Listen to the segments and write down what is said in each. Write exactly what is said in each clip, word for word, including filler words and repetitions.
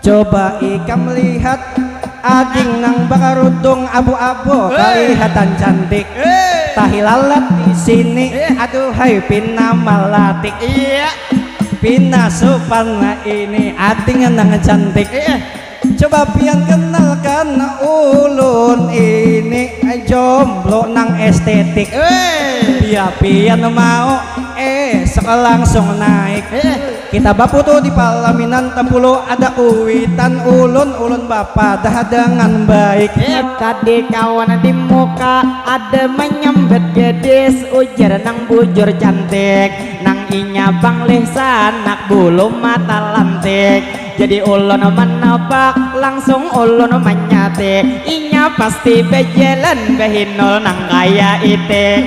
Coba ikam lihat ading nang bakarudung abu-abu, kalihatan cantik. Tahi lalat di sini, aduhai pina malatik. Iya. Pina supan ini ading nang cantik. Iya. Coba pian kenalkan ulun ini jomblo nang estetik. Bia pian mau, eh, sek langsung naik. Kita baputu di palaminan tampulu ada kuitan ulun, ulun bapadah dengan baik. Tadi kawan di muka ada menyambat gadis, ujar nang bujur cantik, nang inya panglih sanak bulu mata lantik. Jadi ulun menapak, langsung ulun menyatik, inya pasti bejalan behinul nang kaya itik.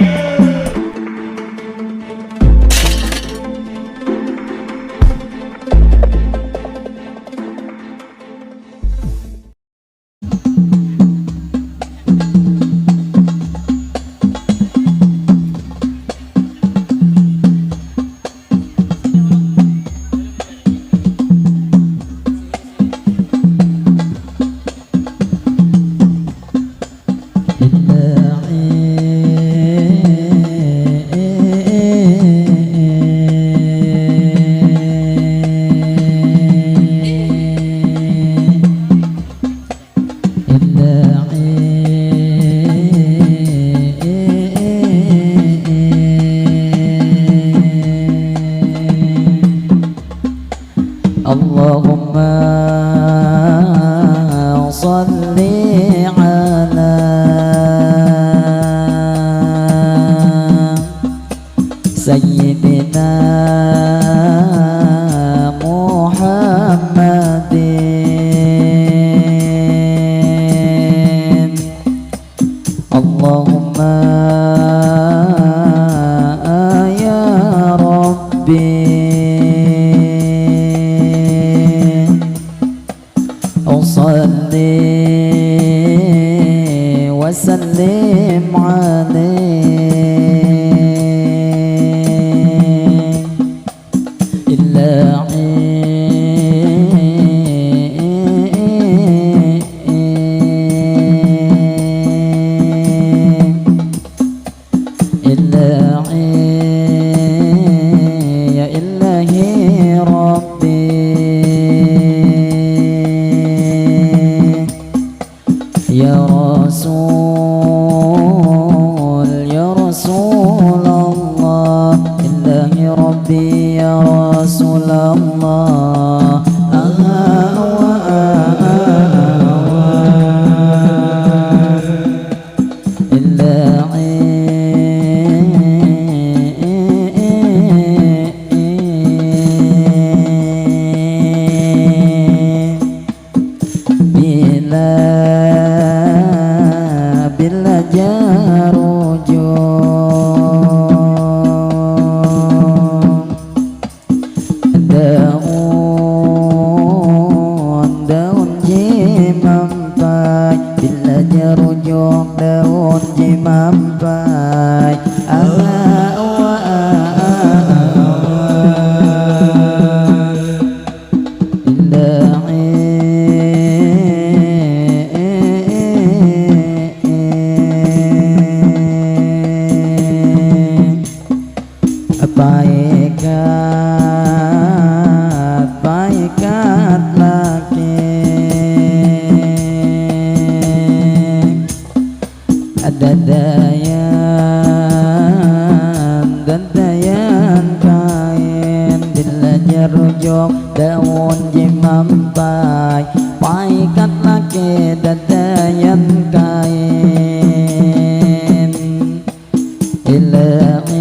اللهم صل على سيدنا محمد. اللهم يا ربي صل وسلم عليه. إلهي. إلهي يا إلهي ربي. يا رسول، يا رسول الله، إلهي ربي يا رسول الله. أهوى، أهوى، أهوى. إلهي. Bila, bila jarujung daun, daun jimampai, bila jarujung daun jimampai. Ah, ah, ah, ah, ah. Indah, eh, eh, eh, eh, eh. Paikat, paikat laki. Dadayan, dadayan kain, bila jarujung daun jimampai, paikat laki dadayan kain. Ilahi.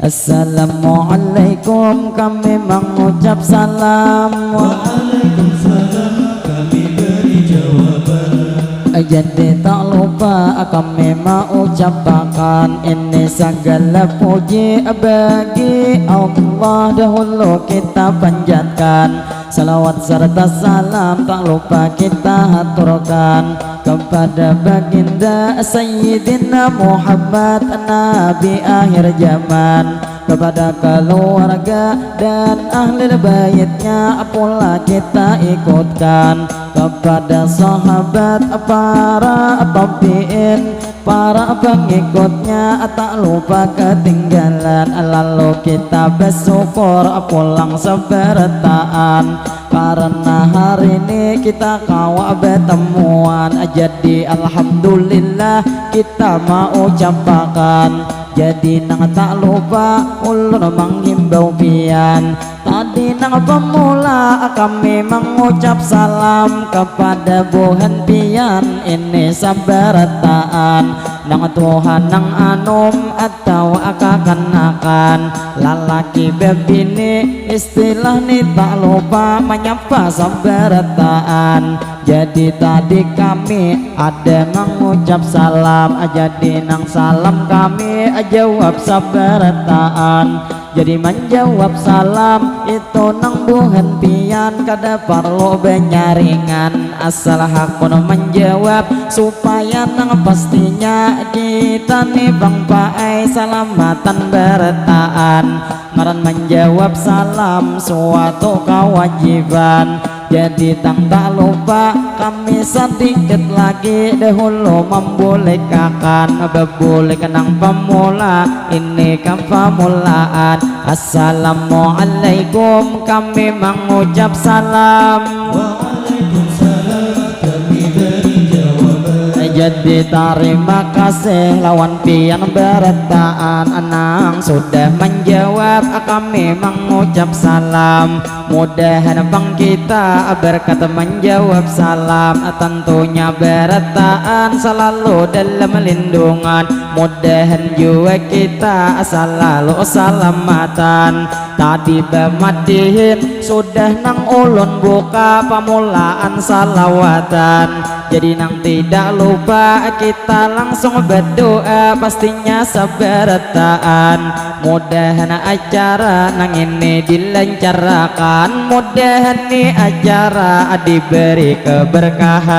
Assalamualaikum, kami mangucap salam. Waalaikumsalam, kami beri jawaban. Jadi tak lupa kami maucapakan, ini sagala puji bagi Allah, dahulu kita panjatkan. Salawat serta salam tak lupa kita haturkan kepada baginda Sayyidina Muhammad, Nabi akhir zaman, kepada keluarga dan ahli baitnya pula kita ikutkan, kepada sahabat, para tabiin, para pengikutnya tak lupa ketinggalan. Lalu kita bersyukur pulang seberataan karena hari ini kita kawa bertemuan. Jadi alhamdulillah kita mau ucapakan. Jadi nang tak lupa ulun menghimbau pian. Tadi nang pemula kami mengucap salam kepada buhan pian ini sabarataan, nang tuha nang anum atau kakanakan, lalaki bebini, istilah ni tak lupa menyapa sabarataan. Jadi tadi kami ada mengucap salam, jadi nang salam kami jawab sabarataan. Jadi menjawab salam itu nang buhan pian, kada parlu benyaringan, asal hakun menjawab supaya nang pastinya kita ni bang paai salamatan barataan. Ngaran menjawab salam suatu kewajiban. Jadi tang tak lupa kami sedikit lagi dahulu membulikakan, bebulik nang pemula ini kepamulaan. Assalamualaikum kami mengucap salam. Waalaikumsalam kami beri jawaban. Jadi tarima kasih lawan pian barataan nang sudah menjawab kami mengucap salam. Mudahan pang kita berkat menjawab salam, tentunya barataan selalu dalam lindungan. Mudahan jua kita selalu salamatan. Tadi bamadihin sudah nang ulun buka pamulaan salawatan. Jadi nang tidak lupa kita langsung berdoa, pastinya sabarataan. Mudahan acara nang ini dilancarakan, mudahan ni acara diberi keberkahan.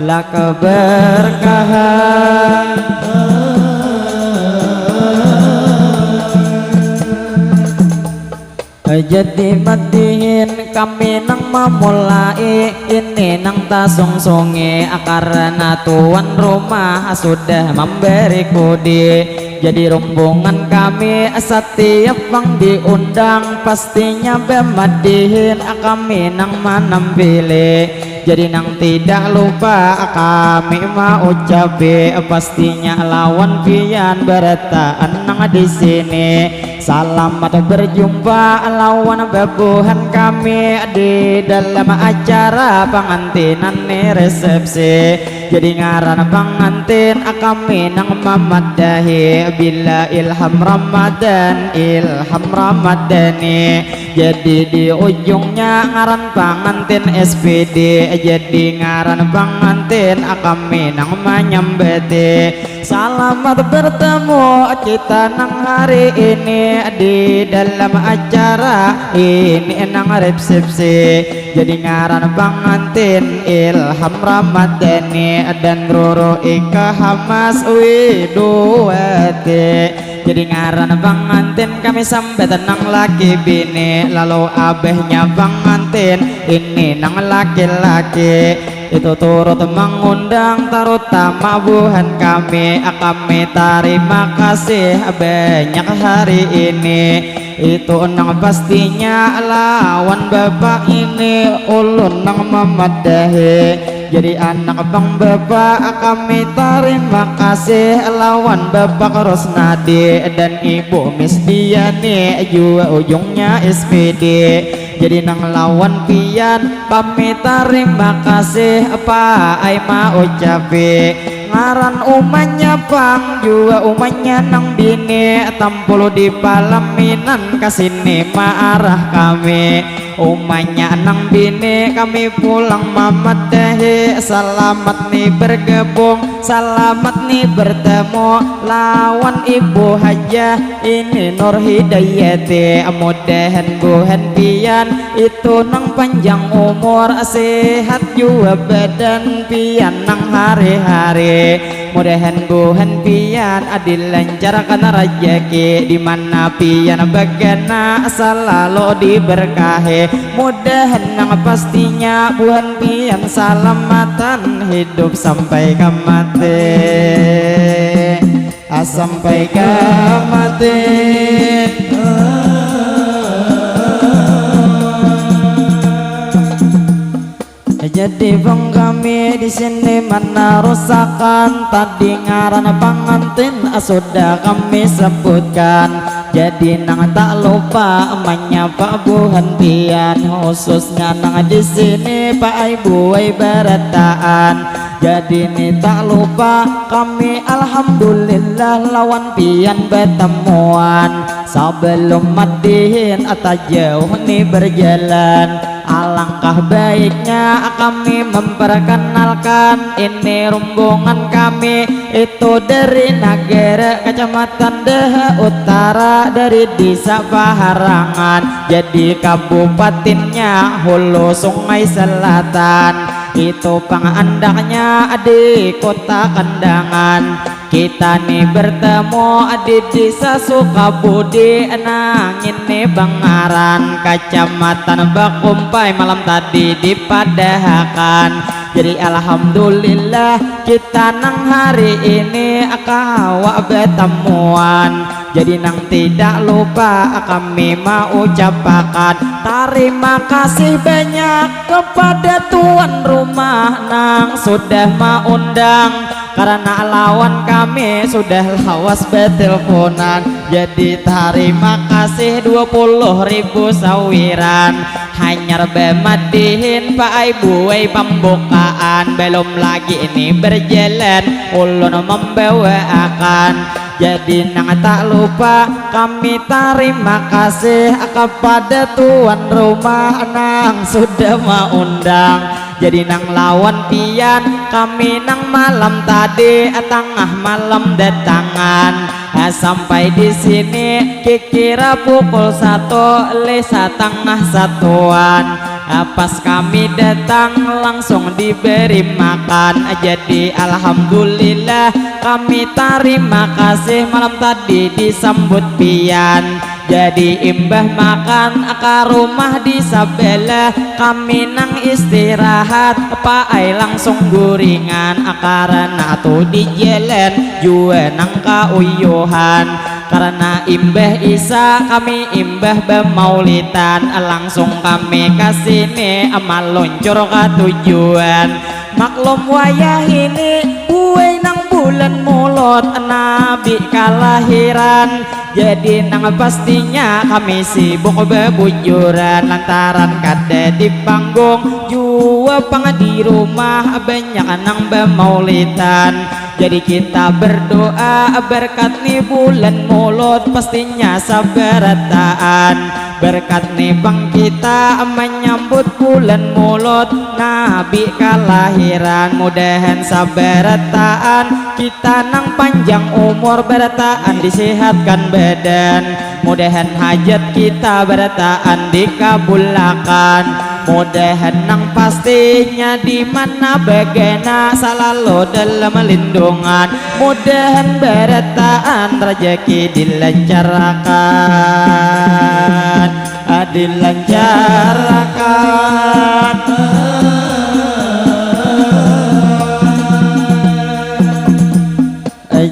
Lah keberkahan. Jadi madihin kami nang mamulai, ini nang tasungsungi karena tuan rumah sudah memberi kudi. Jadi rombongan kami setiap pang diundang pastinya bamadihin kami nang manampili. Jadi nang tidak lupa kami maucapi pastinya lawan pian barataan nang di sini. Salamat berjumpa lawan babuhan kami di dalam acara pangantinan ni resepsi. Jadi ngaran pangantin kami nang mamadahi bila Ilham Ramadan, Ilham Ramadani. Jadi di ujungnya ngaran pangantin S P D. Jadi ngaran pangantin kami nang manyambati. Salamat bertemu kita nang hari ini di dalam acara ini nang resepsi. Jadi ngaran pangantin Ilham Ramadhani dan Roro Ika Hamas Widuwati. Jadi ngaran pangantin kami sambat nang laki bini, lalu abahnya pangantin ini nang laki-laki. Itu turut mengundang terutama buhan kami. Kami tarima kasih banyak hari ini. Itu nang pastinya lawan bapak ini ulun nang mamadahi. Jadi anak pang bapak kami tarima kasih lawan bapak Rosnadi dan ibu Misdiani jua ujungnya S P D. Jadi nang lawan pian kami tarima kasih paai maucapi. Ngaran umanya pang jua umanya nang bini tampul di palaminan kasini maarah kami. Umanya nang bini kami pulang mamadahi, salamat ni bergabung, salamat ni bertemu lawan ibu haja. Ini Nur Hidayati, mudahan buhan pian itu nang panjang umur, sehat jua badan pian nang hari-hari. Mudahan buhan pian dilancarkan rajaki, di mana pian bagana salalu diberkahi. Mudahan nang pastinya buhan pian salamatan hidup sampai ka mati. Ah, sampai ka mati. Jadi bang kami di sini manarusakan, tadi ngaran pangantin sudah kami sebutkan. Jadi nang tak lupa menyapa buhan pian, khususnya nang di sini Pak Ai buai barataan. Jadi ni tak lupa kami alhamdulillah lawan pian batamuan. Sebelum madihin tajauh ni berjalan, alangkah baiknya kami memperkenalkan ini rombongan kami itu dari Nagara Kecamatan Daha Utara dari Desa Paharangan. Jadi kabupatinnya Hulu Sungai Selatan. Itu pang andaknya di Kota Kandangan. Kita ni bertemu di Desa Sukabudi, nang ini bangaran Kacamatan Bakumpai, malam tadi dipadahakan. Jadi alhamdulillah kita nang hari ini kawa batamuan. Jadi nang tidak lupa kami maucapakan tarima kasih banyak kepada tuan rumah nang sudah maundang, karena lawan kami sudah lawas betelponan. Jadi tarima kasih dua puluh ribu sawiran. Hanyar bamadihin Pak Ai buai pambukaan, belum lagi ini berjalan ulun membawaakan. Jadi nang tak lupa kami tarima kasih kepada tuan rumah nang sudah maundang. Jadi nang lawan pian kami nang malam tadi tangah malam datangan. Ah, sampai di sini kikira pukul satu leh satangah satuan. Ah, pas kami datang langsung diberi makan. Jadi alhamdulillah kami tarima kasih malam tadi disambut pian. Jadi imbah makan ka rumah di sabelah, kami nang istirahat, Pak Ai langsung guringan, karena tu di jalan jua nang kauyuhan. Karena imbah isa kami imbah bamaulitan, langsung kami ka sini maluncur ka tujuan. Maklum wayah ini buai nang bulan mulud Nabi kalahiran. Jadi nang pastinya kami sibuk babujuran lantaran kada di panggung jua pang di rumah banyak nang bamaulitan. Jadi kita berdoa berkat ni bulan mulud pastinya sabarataan. Berkat ni pang kita menyambut bulan mulud Nabi kalahiran. Mudahan sabarataan kita nang panjang umur barataan disehatkan badan. Mudahan hajat kita barataan dikabulakan. Mudahan nang pastinya di mana bagana salalu dalam lindungan. Mudahan barataan rajaki dilancarkan, ah, dilancarkan.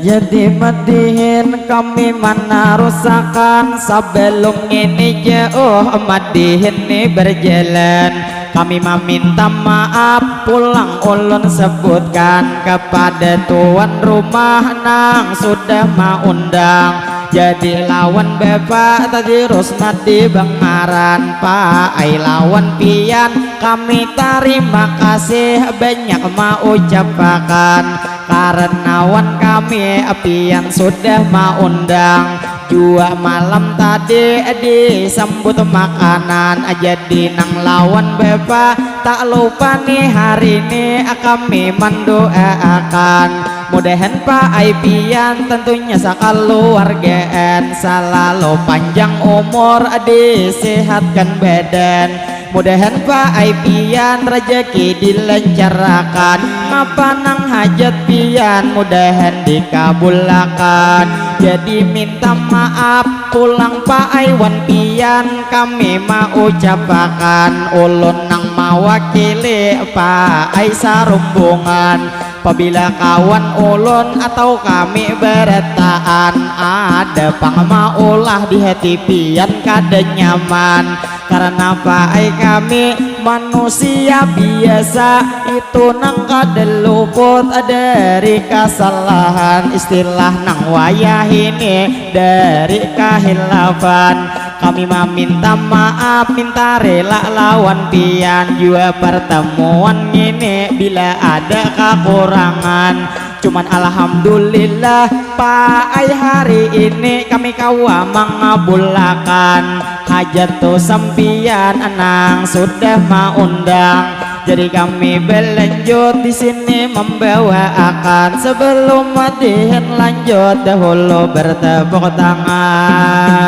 Jadi madihin kami manarusakan, sebelum ini jauh madihin ni berjalan. Kami meminta maaf pulang ulun sebutkan kepada tuan rumah nang sudah maundang. Jadi lawan Bapak tadi Rusnadi bangaran Pak Ai lawan pian kami tarima kasih banyak maucapakan. Karena wan kami pian sudah maundang, Jua malam tadi disambut makanan, jadi nang lawan bapa tak lupa nih hari ini kami mendoakan. Mudahan Pak Aipian tentunya sakaluargaan selalu panjang umur, disehatkan badan. Mudahan Pak Aipian rezeki dilancarkan, apa nang hajat pian mudahan dikabulakan. Jadi minta maaf pulang Pak Aiwan pian, kami maucapakan ulun nang mawakili Pak Ai sarumbungan. Pabila kawan ulun atau kami barataan, ada pang maulah di hati pian kada nyaman. Karena Pak Ai kami manusia biasa, itu nang kada luput dari kesalahan. Istilah nang wayah ini dari kehilafan. Kami meminta maaf, minta rela lawan pian jua pertemuan ini bila ada kekurangan. Cuman alhamdulillah Pak Ai hari ini kami kawa mangabulakan hajat tu sampian nang sudah maundang. Jadi kami berlanjut di sini membawaakan. Sebelum madihin lanjut dahulu bertepuk tangan.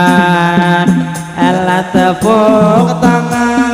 Alah tepuk tangan.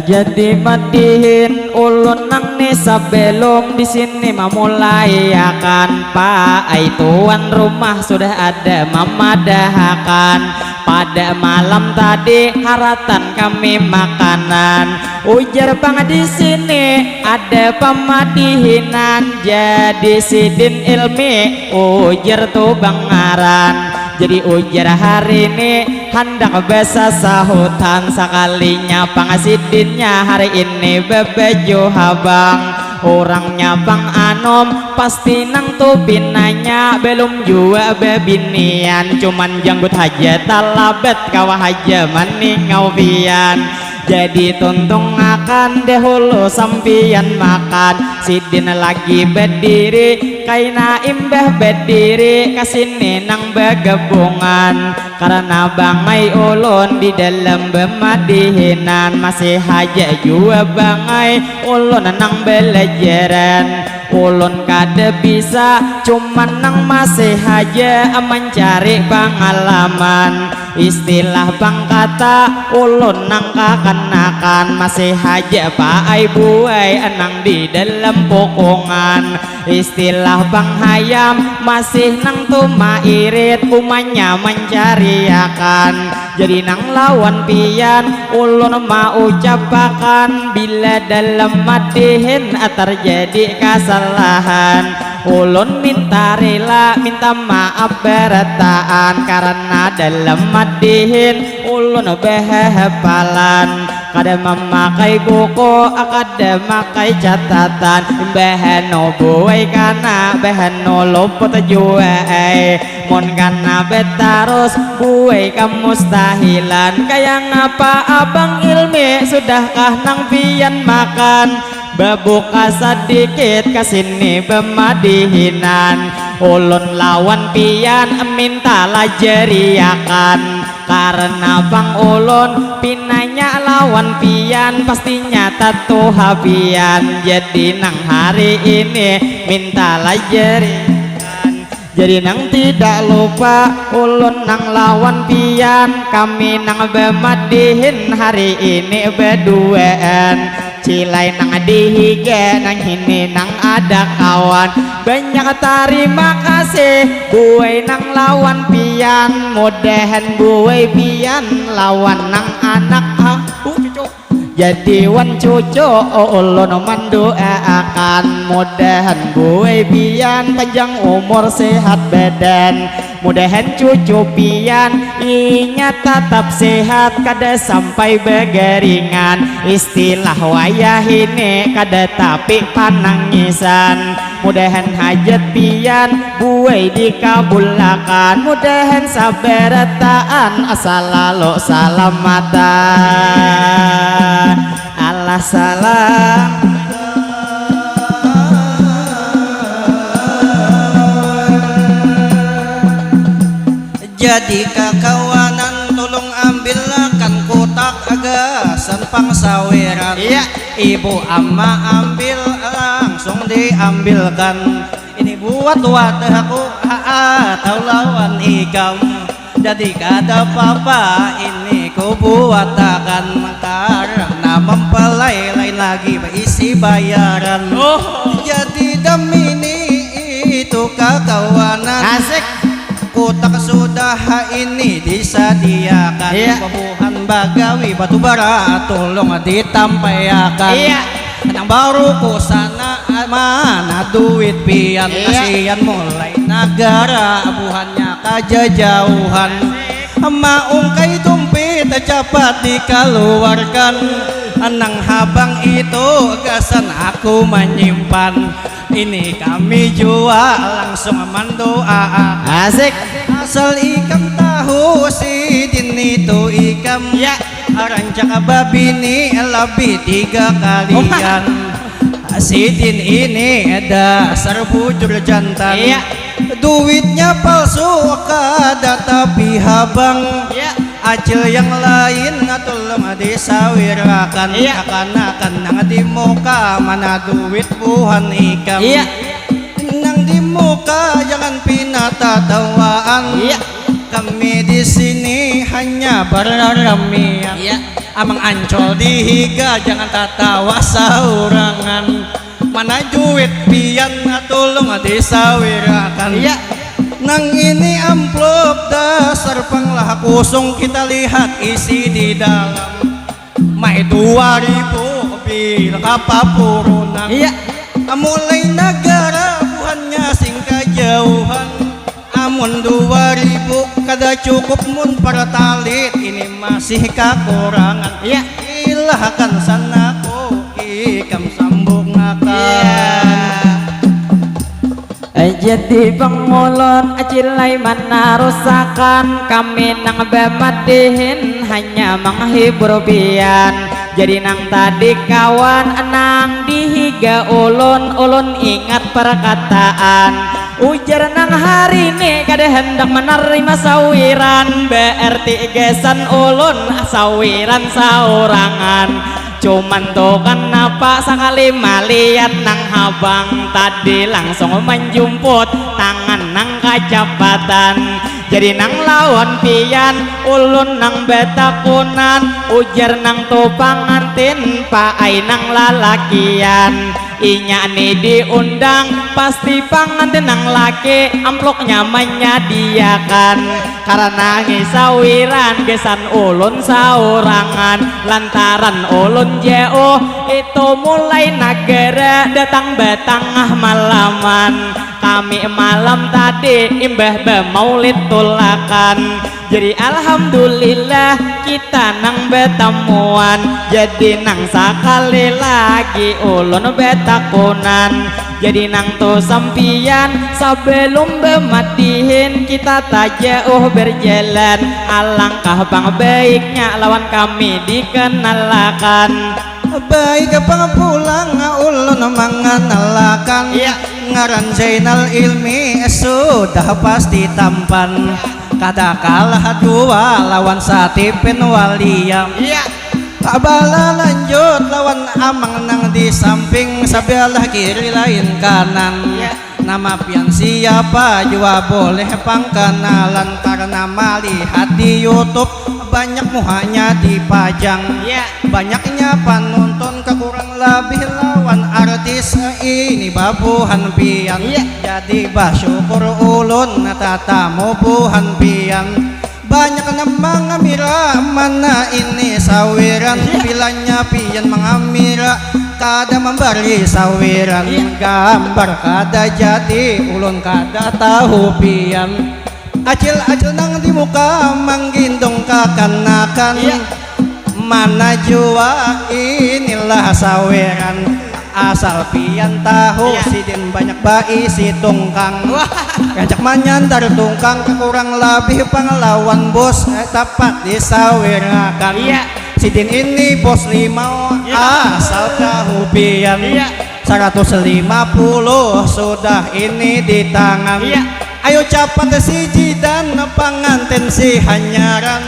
Jadi madihin ulun nang ni sebelum di sini memulai akan Pak Ai tuan rumah sudah ada memadahakan pada malam tadi haratan kami makanan. Ujar pang di sini ada pamadihinan jadi sidin ilmi ujar tu bangaran. Jadi ujar hari ini handak basasahutan sakalinya pang sidinnya hari ini babaju habang. Urangnya pang anom pasti nang tu pinanya belum jua babinian cuman janggut haja talabat kawa haja maningau pian. Jadi tuntungakan dahulu sampiyan makan. Sidin lagi badiri, kaina imbah badiri, kasini nang bagabungan. Karana bangai ulun di dalam bamadihinan, masih haja jua bangai ulun nang balajaran. Ulun kada bisa, cuman nang masih haja mancari pangalaman. Istilah pang kata ulun nang kakanakan, masih haja paai buai nang di dalam pukungan. Istilah pang hayam masih nang tu mairit, umanya mancariakan. Jadi nang lawan pian ulun maucapakan, bila dalam madihin tarjadi kasalahan, ulun minta rila, minta maaf barataan, karana dalam madihin ulun bahahapalan. Kada mamakai buku, kada makai catatan, bahanu buai kana, bahanu luput jua ai. Mun kana batarus buai kamustahilan. Kaya ngapa abang ilmi, sudahkah nang pian makan? Babuka sadikit kasini bamadihinan. Ulun lawan pian minta lajariakan. Karena pang ulun pinanya lawan pian, pastinya tatuha pian. Jadi nang hari ini minta lajariakan. Jadi nang tidak lupa ulun nang lawan pian, kami nang bamadihin hari ini baduaan. Cilai nang di higa nang hini nang ada kawan. Banyak tarima kasih buai nang lawan pian, mudahan buai pian lawan nang anak aku cucu. Jadi wan cucu ulun manduaakan, mudahan buai pian panjang umur sehat badan. Mudahan cucu pian inya tatap sehat, kada sampai bagaringan. Istilah wayah ini kada tapi panangisan. Mudahan hajat pian buai dikabulakan. Mudahan sabarataan salalu salamatan. Allah salam. Jadi kakawanan tulung ambilakan kutak gasan pangsawiran. Iya. Ibu ama ambil langsung diambilkan. Ini buat wadahku haa tahu lawan ikam. Jadi kada papa ini ku buatakan karena mempelai lain lagi beisi bayaran. Oh. Jadi demi ini itu kakawanan. Asik. Kutak sudah ini disadiakan. Iya. Babuhan bagawi batu bara tulung ditampaiakan. Iya. Nang baru ku sana mana duit pian. Iya. Kasian mulai nagara buhannya kajajauhan. Maungkai tumpit cepat dikaluarkan. Nang habang itu gasan aku manyimpan. Ini kami jua langsung mandoa. Asik. Asal ikam tahu sidin itu ikam. Ya. Rancak babini lebih tiga kalian. Sidin ini dasar bujur jantan. Iya. Duitnya palsu kada tapi habang. Iya. Acil yang lain tulung disawirakan. Iya. Kakanakan nang di muka mana duit buhan ikam. Iya. Nang di muka jangan pina tatawaan. Iya. Kami di sini hanya bararamian. Iya. Amang Ancol di higa jangan tatawa saurangan. Mana juit pian tulung disawirakan. Iya. Nang ini amplop dasar panglah kusung kita lihat isi di dalam. Mai dua ribu bila kapapurunan. Iya. Mulai nagara buhannya sing kajauhan. Amun dua ribu kada cukup mun partalit ini masih kakurangan. Iya. Silahkan sanaku ikam sambungakan. Iya. Jadi bang ulun acilai manarusakan kami nang bamadihin hanya menghibur pian. Jadi nang tadi kawan nang dihiga ulun, ulun ingat perkataan ujar nang hari ini kada hendak menerima sawiran, berarti gasan ulun sawiran saurangan. Cuman tu kanapa sakali malihat nang habang tadi langsung manjumput tangan nang kacapatan. Jadi nang lawan pian ulun nang batakunan, ujar nang tu pangantin paai nang lalakian. Inya ni diundang pasti pangantin nang laki amploknya manyadiakan. Karana ngisawiran gasan ulun saurangan lantaran ulun jauh itu mulai nagara datang batangah malaman. Kami malam tadi imbah bamaulid tulakan. Jadi alhamdulillah kita nang batamuan. Jadi nang sakali lagi ulun batakunan. Jadi nang tu sampian sabalum bamadihin kita tajauh berjalan. Alangkah pang baiknya lawan kami dikenalakan. Baik pang pulang ulun manganalakan. Iya. Ngaran Zainal Ilmi sudah pasti tampan. Kada kalah dua lawan Satipin Waliam. Iya. Bala lanjut lawan amang nang di samping sabalah kiri lain kanan. Iya. Nama pian siapa jua boleh pang kenalan karena malihat di YouTube banyak muhanya dipajang. Iya. Banyaknya panonton kakurang labih lawan artis ini babuhan pian. Iya. Jadi basyukur ulun tatamu buhan pian. Banyak nang mangamira mana ini sawiran. Iya. Bilanya pian mangamira kada mambari sawiran. Iya. Gambar kada jadi ulun kada tahu pian. Acil-acil nang di muka manggindong kakanakan. Iya. Mana jua inilah sawiran. Asal pian tahu. Iya. Sidin banyak baisi tungkang. Wah. Rancak manyandar tungkang kakurang labih pang lawan bos eh, tapat disawirakan. Iya. Sidin ini bos limau. Iya. Asal tahu pian. Iya. Saratus lima puluh sudah ini di tangan. Iya. Ayo capat si Jidan, pangantin si hanyaran.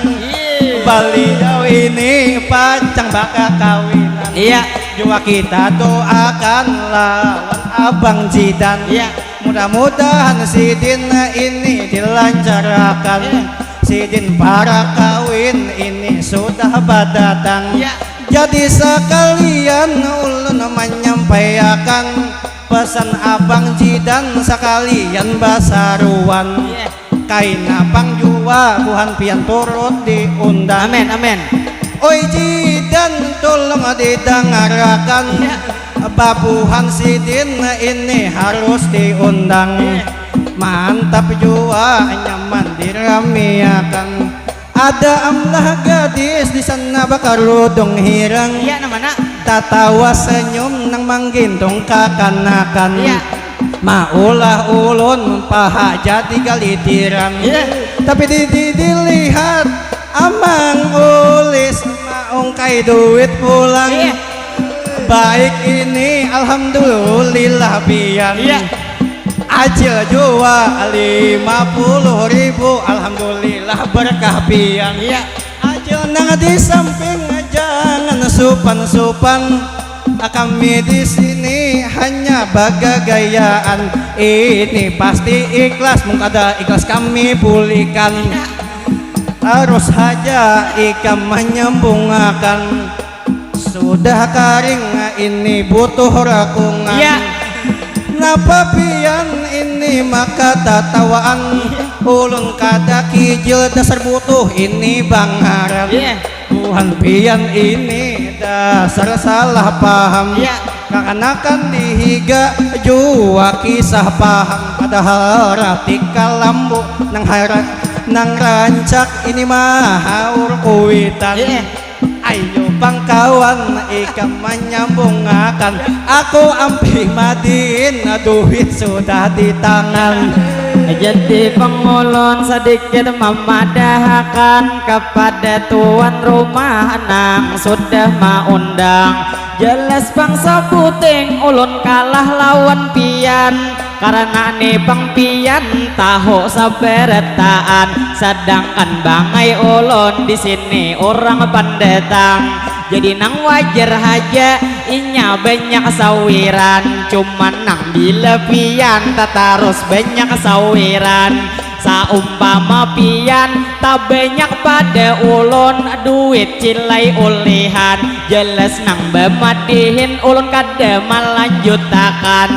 Baliau ini pacang bakakawinan. Iya. Jua kita doakan lawan Abang Jidan. Iya. Mudah-mudahan sidin ini dilancarakan. Iya. Sidin para kawin ini sudah badatang. Iya. Jadi sakalian ulun manyampaiakan pesan Abang Jidan sakalian basaruan. Iya. Kaina pang jua buhan pian turut diundang. Amin, amin. Oi Jidan, tulung didangarakan. Iya. Babuhan sidin ini harus diundang. Iya. Mantap jua, nyaman diramiakan. Ada amlah gadis di sana bakarudung hirang. Iya, nang mana? Tatawa senyum nang manggintung kakanakan. Iya. Maulah ulun paha jadi galitiran. Iya. Tapi di, di, dilihat Amang Ulis maungkai duit pulang. Iya. Baik ini, alhamdulillah pian. Iya. Acil jua lima puluh ribu, alhamdulillah berkah pian. Iya. Acil nang di samping jangan supan-supan. Kami di sini hanya bagagayaan. Ini pasti ikhlas, mun kada ikhlas kami bulikan. Iya. Harus haja ikam menyambungakan. Sudah karing ini butuh rakungan. Iya. Napa pian ini maka tatawaan? Iya. Ulun kada kijil dasar butuh ini bangaran. Iya. Buhan pian ini dasar salah paham. Iya. Kakanakan di higa jua kisah paham. Padahal rati kalambu nang hara-, nang rancak ini mahaur kuitan. Iya. Ayo pang kawan, ikam manyambungakan. Aku ampih madihin, duit sudah di tangan. Jadi pang ulun sadikit mamadahakan kapada tuan rumah nang sudah maundang. Jelas pang sabuting ulun kalah lawan pian. Karana ni pang pian tahu sabarataan, sadangkan bangai ulun di sini urang pandatang. Jadi nang wajar haja inya banyak sawiran, cuman nang bila pian tatarus banyak sawiran. Saumpama pian tabanyak pada ulun duit cilai ulihan, jelas nang bamadihin ulun kada malanjutakan.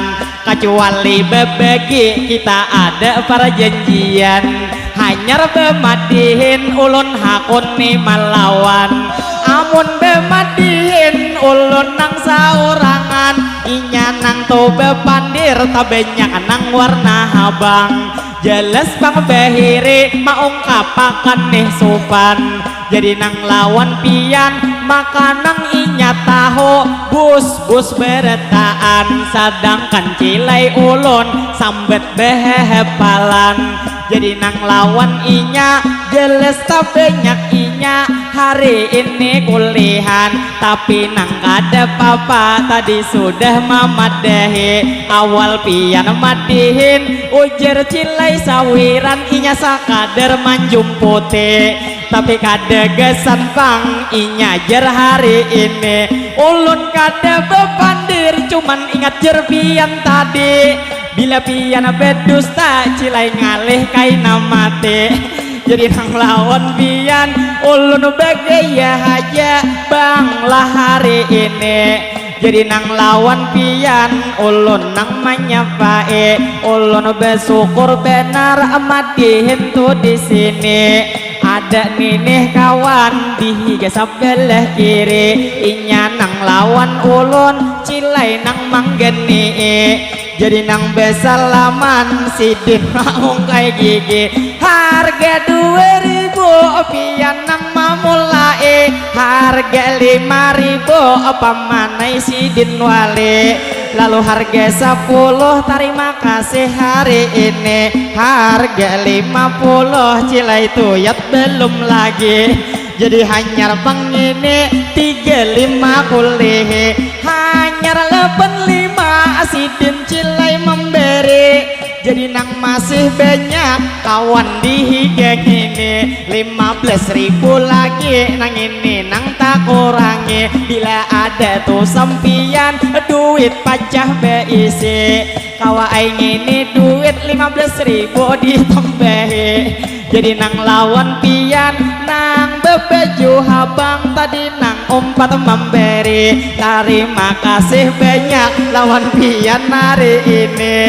Kacuali babagi kita ada parjanjian. Hanyar bamadihin ulun hakuni malawan. Amun bamadihin ulun nang saurangan, inya nang tu bapandir tabanyak nang warna habang. Jelas pang bahiri maungkapakan nih supan. Jadi nang lawan pian maka nang inya tahu bus-bus berataan, sadangkan cilai ulun sambat behepalan. Jadi nang lawan inya jelas tabanyak inya hari ini kulihan, tapi nang kada papa tadi sudah mamadahi. Awal pian madihin ujar cilai sawiran inya sakadar manjumputi. Tapi kada gasan pang inya jar hari ini. Ulun kada bapandir cuman ingat jar pian tadi. Bila pian badusta cilai ngalih kaina mati. Jadi nang lawan pian ulun bagaya haja bang lah hari ini. Jadi nang lawan pian ulun nang manyapai. Ulun basyukur banar madihin tu di sini. Ada ninih kawan di higa sabalah kiri, inya nang lawan ulun, cilai nang manggenii. Jadi nang basalaman sidin maungkai gigi. Harga dua ribu pian nang mamulai, harga lima ribu pamanai sidin wali. Lalu harga sapuluh tarima kasih hari ini, harga lima puluh cilai tuyat belum lagi. Jadi hanyar pang ngini tiga lima kulihi, hanyar lapan lima sidin cilai memberi. Jadi nang masih banyak kawan di higa ngini, lima belas ribu lagi nang ini nang takurangi. Bila ada tu sampiyan duit pacah baisi, kawa ai ngini duit lima belas ribu ditambahi. Jadi nang lawan pian nang babaju habang tadi nang umpat mambari. Tarima kasih banyak lawan pian hari ini.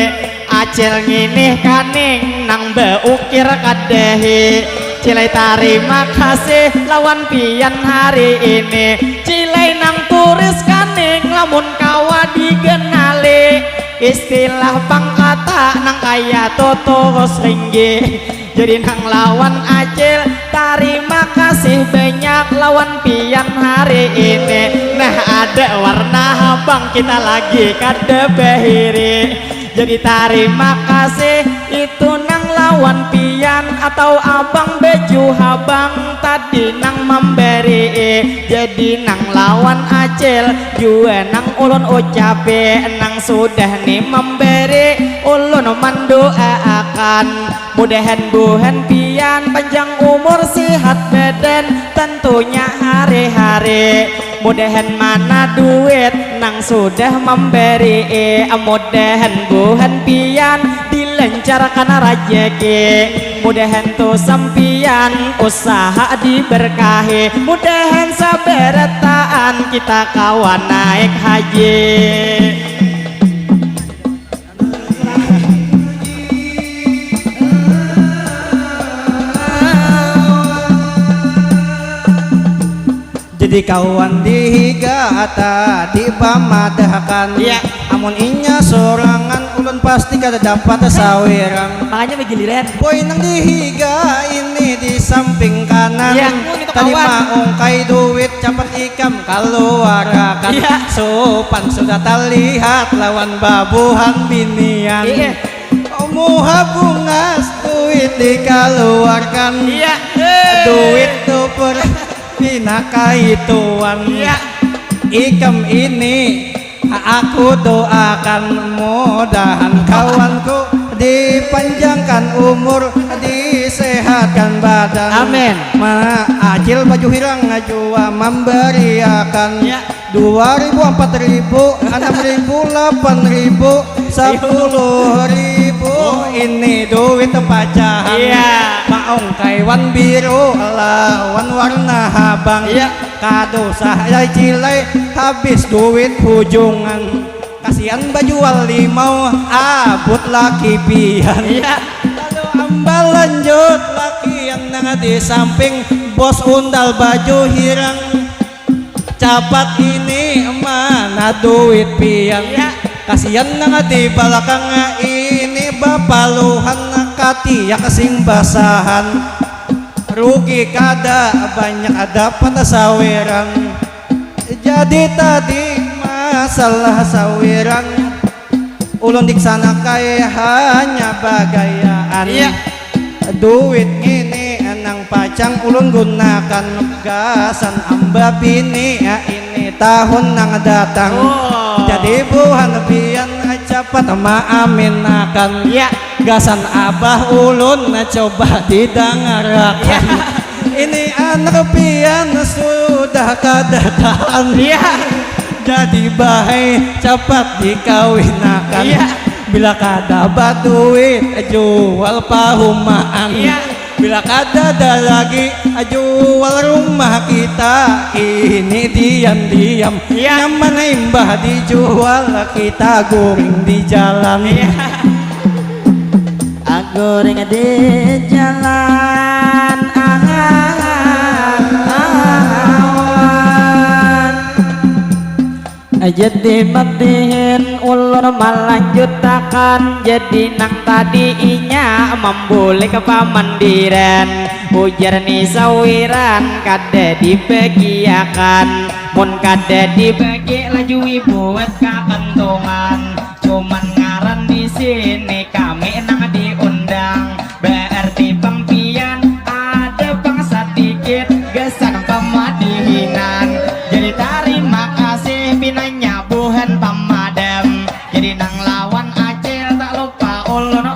Acil nginih kaning nang baukir kadahi. Cilai tarima kasih lawan pian hari ini. Cilai nang turis kaning lamun kawa digenali. Istilah pangkata nang kaya tuturus ringgih. Jadi nang lawan acil tarima kasih banyak lawan pian hari ini. Nah ada warna habang kita lagi kada bahiri. Jadi tarima kasih itu nang lawan pian atau abang baju habang tadi nang mambari. Jadi nang lawan acil jua nang ulun ucapi nang sudah ni mambari ulun mandoaakan. Mudahan buhan pian panjang umur sihat badan tentunya hari-hari. Mudahan mana duit nang sudah mambari. Mudahan buhan pian dilancarkan rajaki. Mudahan tu sampian usaha diberkahi. Mudahan sabarataan kita kawan naik haji. Jadi kawan di higa tadi pamadahkan. Iya. Amun inya sorangan ulun pasti kada dapat sawiran. Makanya begiliran. Boy nang di higa ini di samping kanan. Iya, itu tadi kawan. Maungkai duit capat ikam kaluarakan. Iya. Supan sudah terlihat lawan babuhan binian. Iya. Muha bungas duit dikaluarkan. Iya. Duit tu per pina kaituan. Iya. Ikam ini aku doakan mudahan kawanku dipanjangkan umur, disehatkan badan. Amin. Mana acil baju hirang jua memberiakan. Ya. Dua ribu, empat ribu, enam ribu, delapan ribu, sepuluh ribu. Ini duit pacahan. Iya. Maungkai wan biru lawan warna habang. Iya. Kada usah ai cilai habis duit hujungan. Kasian bajual limau abut laki pian. Iya. Lalu amba lanjut lakian nang di samping bos undal baju hirang. Capat ini mana duit pian. Iya. Kasian nang di balakang ini bapaluhan katiak sing basahan. Rugi kada banyak dapat sawiran. Jadi tadi masalah sawiran ulun diksanakai hanya bagayaan. Iya. Duit ngini nang pacang ulun gunakan gasan amba bini ini tahun nang datang. Oh. Jadi buhan pian capat maaminakan. Iya. Gasan abah ulun coba didangarakan. Iya. Ini anak pian sudah kada tahan. Iya. Jadi bahai capat dikawinakan. Iya. Bila kada baduit jual pahumaan. Iya. Bila kadada lagi jual rumah kita ini diam-diam. Iya. Nyaman imbah dijual kita guring di jalan. Iya. Aguring di jalan, ah, ah, ah, awan. Jadi matihin ulun malanjutakan. Jadi nang tadi inya mambulik pamandiran. Ujar ni sawiran kada dibagiakan. Mun kada dibagi lajui buat kakantungan. Cuman ngaran di sini kami nang diundang. Berarti pang pian ada pang sadikit gasan pamadihinan. Jadi tarima kasih pinanya buhan pamadam. Jadi nang lawan acil tak lupa ulun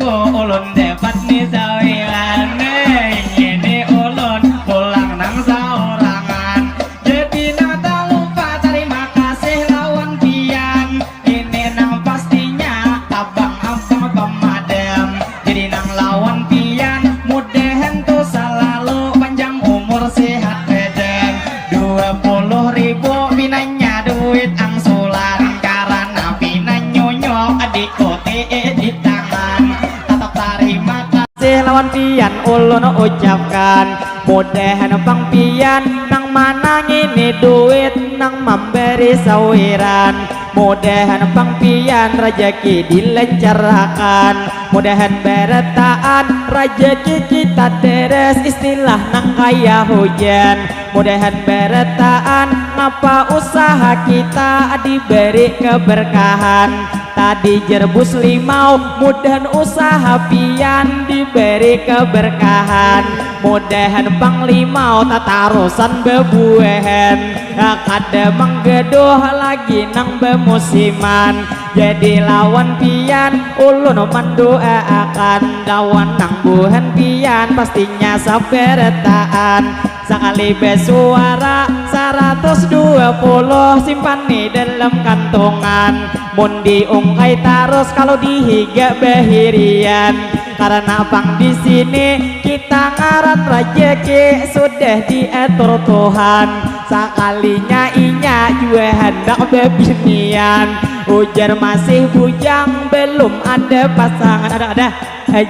Ulun dapat ni sawilan, eh, ini ulun pulang nang saurangan. Jadi nang talupa tarima kasih lawan pian. Ini nang pastinya abang-abang pemadam. Jadi nang lawan pian mudahan tu salalu panjang umur sehat badan. Dua puluh ribu pinanya duit angsulan karena pina nyunyuk dikuti di tangan. Tatap tarima kasih lawan pian ulun ucapkan. Mudahan pang pian nang manang ini duit nang mambari sawiran. Mudahan pang pian rajaki dilancarakan. Mudahan barataan rajaki kita deres istilah nang kaya hujan. Mudahan barataan ngapa usaha kita diberi keberkahan. Tadi jerbus limau, mudahan usaha pian diberi keberkahan. Mudahan pang limau tatarusan bebuahan. Kada menggeduh lagi nang bemusiman. Jadi lawan pian ulun mendoaakan. Lawan nang buhan pian pastinya sabarataan. Sakali basuara saratus dua puluh simpan ni dalam kantungan. Mun diungkai tarus kalau dihiga bahirian. Karena pang di sini kita ngaran rajaki sudah diatur Tuhan. Sakalinya inya jua handak bebinian. Ujar masih bujang belum ada pasangan. Ada, ada.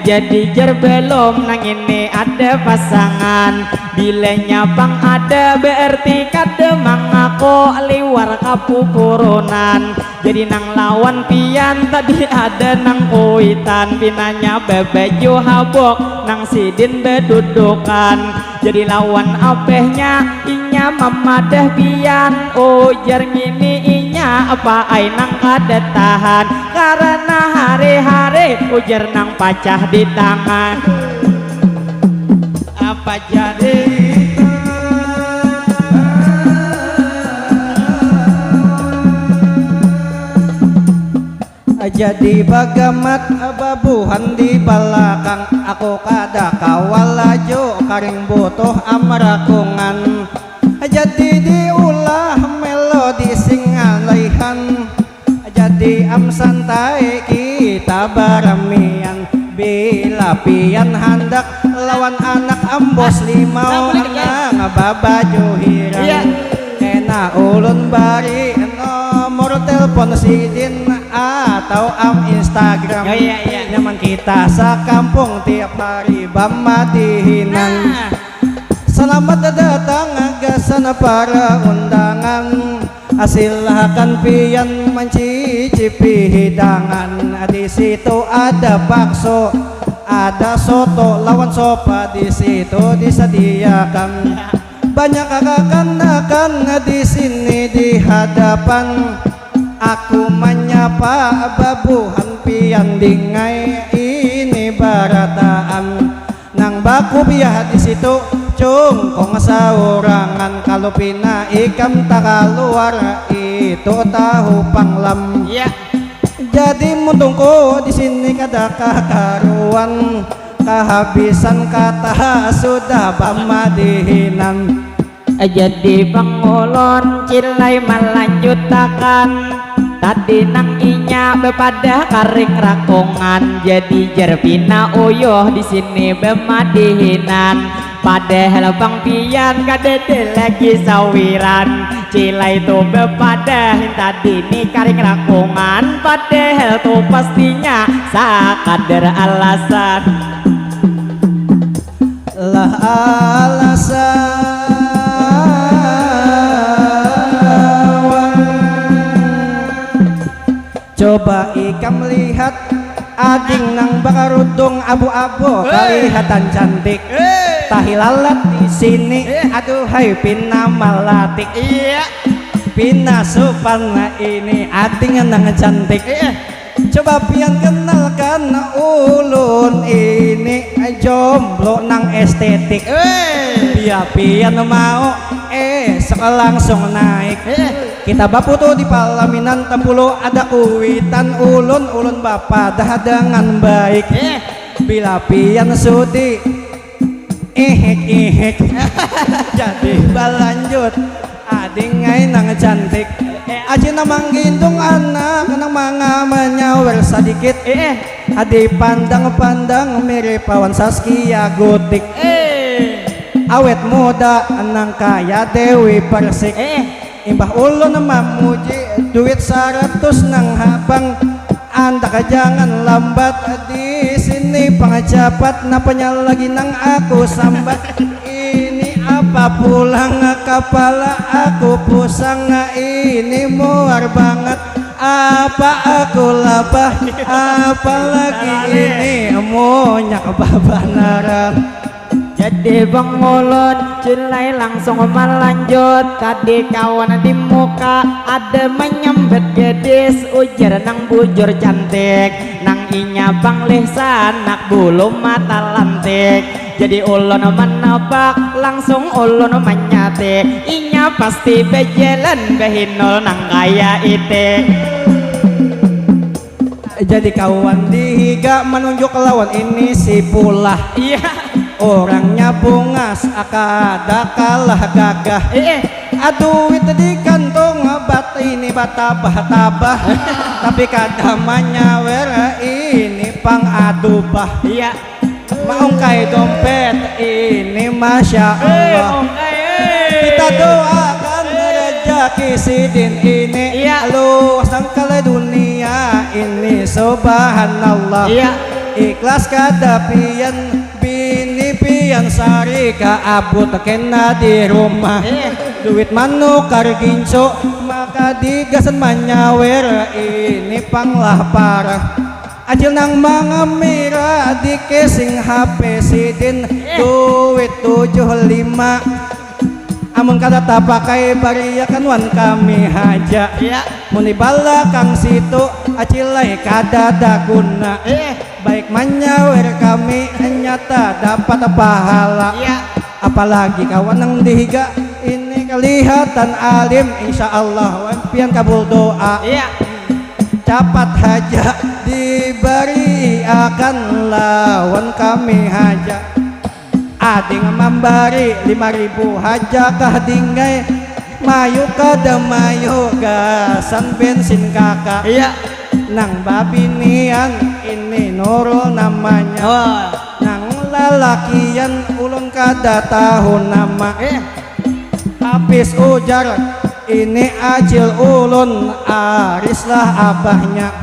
Jadi jar belum nang ini ada pasangan. Bilanya pang ada berarti kada mangaku liwar kapupurunan. Jadi nang lawan pian tadi ada nang kuitan pinanya babaju habuk nang sidin bedudukan. Jadi lawan abahnya inya mamadah pian ujar ngini inya apa ai nang kada tahan. Karena hari-hari ujar nang pacah di tangan. Apa jadi jadi bagamat babuhan di balakang aku kada kawa laju karing butuh amrakungan. Jadi diulah melodi sing alaihan. Jadi am santai kita baramian. Bila pian handak lawan anak ambos limau nang babaju hirang. Iya. Kena ulun bari nomor telepon sidin atau am Instagram. Oh, iya, iya. Nyaman kita sakampung tiap hari bamadihinan. Nah. Selamat datang gasan para undangan. Silakan pian mencicipi hidangan. Di situ ada bakso, ada soto lawan sopa di situ disediakan. Banyak kakanakan di sini di hadapan. Aku menyapa babuhan pian dingai ini barataan. Nang bakupiah di situ cungkung saurangan, kalu pina ikam takaluar itu tahu panglam. Iya. Jadi muntungku di sini kada kakaruan, kahabisan kata sudah pamadihinan. Jadi pangulun cilai malanjutakan. Tadi nang inya bapadah karing rakungan, jadi jar pina uyuh di sini bamadihinan. Padahal pang pian kadada lagi sawiran. Cilai tu bapadah tadi ni karing rakungan, padahal tu pastinya sakadar alasan. Lah alasan. Coba ikam lihat ading nang bakarudung abu-abu. Hei. Kalihatan cantik. Hei. Tahi lalat di sini. Iya. Aduhai pina malatik. Iya. Pina supan ini ading nang cantik. Iya. Coba pian kenalkan ulun ini jomblo nang estetik. Eh. Bia pian mau eh langsung naik. Eh. Kita baputu di palaminan Tempulu, ada kuitan ulun, ulun bapadah dengan baik. Eh. Bila pian sudi ihik-ihik, jadi balanjut. Ading ai nang cantik. Eh. Aji nang manggintung anak, nang manga manyawer sadikit. Eh. Adi pandang-pandang mirip lawan Saskia Gutik. Eh. Awet muda nang kaya Dewi Persik. Eh. Imbah ulun mamuji duit saratus nang habang, andak jangan lambat, di sini pang capat, napanya lagi nang aku sambat. Ini apa pulang kapala aku pusang, ini muar bangat, apa aku labah, apalagi ini munyak babanaran. Jadi bang ulun cilai langsung malanjut. Tadi kawan di muka ada menyambet gadis, ujar nang bujur cantik, nang inya bang lih sanak bulu mata lantik. Jadi ulun menebak, langsung ulun manyatik, inya pasti bejalan behinul nang kaya itik. Jadi kawan di higa manunjuk lawan ini si pulah. Iya. Orangnya bungas, kada kalah gagah. Eh, eh. Aduit di kantong bat ini batabah-tabah. Tapi kada manyawer ini pang adubah. Iya. Maungkai dompet ini, masya Allah. Eh, ungkai, eh. Kita doakan rezeki sidin ini. Iya. Luas nang kala dunia ini, subhanallah. Iya. Ikhlas kada pian, bini pian sari kaabut kena di rumah. Eh. Duit manukar gincu, maka digasan manyawer ini pang lah parah. Acil nang mangamira di casing H P sidin. Eh. Duit tujuh lima. Amun kada tapakai, bariakan wan kami haja. Iya. Mun di balakang situ, acil ai kadada guna. Eh. Baik manyawer kami, nyata dapat pahala. Iya. Apalagi kawan nang di higa ini kelihatan alim, insya Allah wan pian kabul doa. Iya. Capat haja dibariakan lawan kami haja. Ading mambari lima ribu haja kah dinggai. Mayu kada mayu gasan bensin kaka. Iya. Nang babinian ini Nurul namanya. Oh. Nang lalakian ulun kada tahu nama. Eh. Tapis ujar ini acil ulun, Aris lah abahnya.